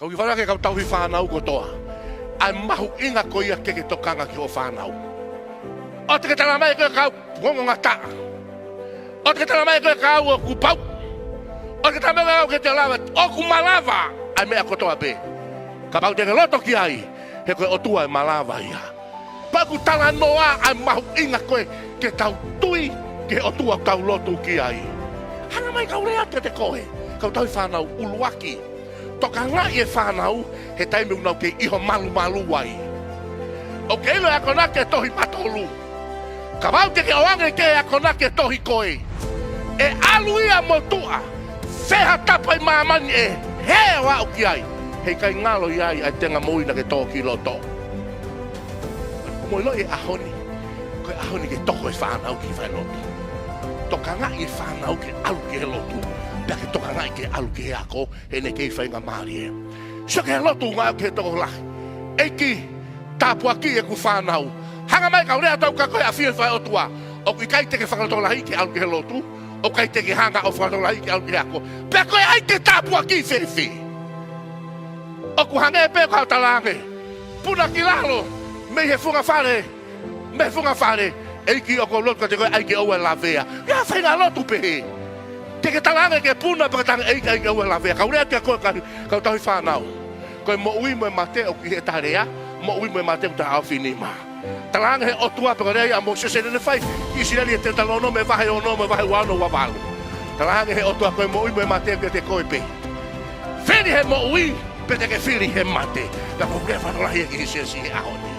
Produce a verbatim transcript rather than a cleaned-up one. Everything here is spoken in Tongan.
Kau kiʻi fala ke kau tauhi fānau kotoa. ʻA e mahuʻinga ko ia ke ke tokanga ki hoʻo fānau. ʻOua te ke tala mai ko e kau ngongongataʻa. ʻOua te ke tala mai ko e kau ʻoku pau. ʻOua te ke tala mai ko e kau ke te lava. ʻOku malava ʻa e meʻa kotoa pē. Kapau te ke loto ki ai, he ko e ʻOtua ʻe malava ia. Pea ʻoku talanoa ʻa e mahuʻinga ko ē ke tau tui ki he ʻOtua ʻoku tau lotu ki ai. Hanga mai kau lea atu kiate koe, kau tauhi fānau, ʻuluaki. Tokangaʻi e fānau he taimi ʻoku nau kei ʻi ho malumalu ai. ʻOku ke ʻilo e akonaki e tohi Matolu. Kapau te ke ʻoange ke akonaki e tohi ko ē, ʻe ʻalu ia mo tuʻa, fē ha tapa ʻi māmani ʻe hē ʻo aʻu ki ai, heʻikai ngalo ia ʻa e tenga moʻui naʻa ke tō ki loto. Mou ʻilo e ʻaho ni, ko e ʻaho ni ke toko e fānau ki he falelotu. Tokangaʻi e fānau ke ʻalu ki he lotu, pea ke tokangaʻi ke ʻalu ki he ako, he naʻe kei faingamālie. Sio ki he lotu ʻoku ngāueʻaki he tokolahi. ʻEiki, tāpuakiʻi ʻeku fānau. Hanga mai kau lea atu ka ko e ʻafio e fai ʻOtua. ʻOku ʻikai te ke fakalotolahiʻi ke ʻalu ki he lotu. ʻOku ʻikai te ke hanga ʻo fakalotolahiʻi ke ʻalu ki he ako. Pea ko e ʻai ke tāpuakiʻi fēfē? ʻOku hangē pē ko haʻo talaange, puna ki lalo mei he funga fale, mei he funga fale, ʻEiki ʻoku ou lotu kiate koe ʻai ke ʻoua ʻe lavea. ʻI ai ha faʻahinga lotu pehē. Te ke talaange ke puna pea ke talaange ʻEiki ʻai ke ʻoua ʻe lavea. Kau lea kia koe kau, kau tauhi fānau. Ko e moʻui mo e mate ʻoku ʻi he taha lea, moʻui mo e mate ʻoku taha ʻaofinima. Talaange he ʻOtua pē ko e lea ia ʻa Mōsese naʻa ne fai ki ʻIsileli he Teutalōnome vahe ono mo e vahe ua ono ua valu. Talaange he ʻOtua ko e moʻui mo e mate ʻoku ʻiate koe pē. Fili he moʻui, pe te ke fili he mate. Pea ʻoku ou lea fakalotolahi ki he siasi he ʻaho ni.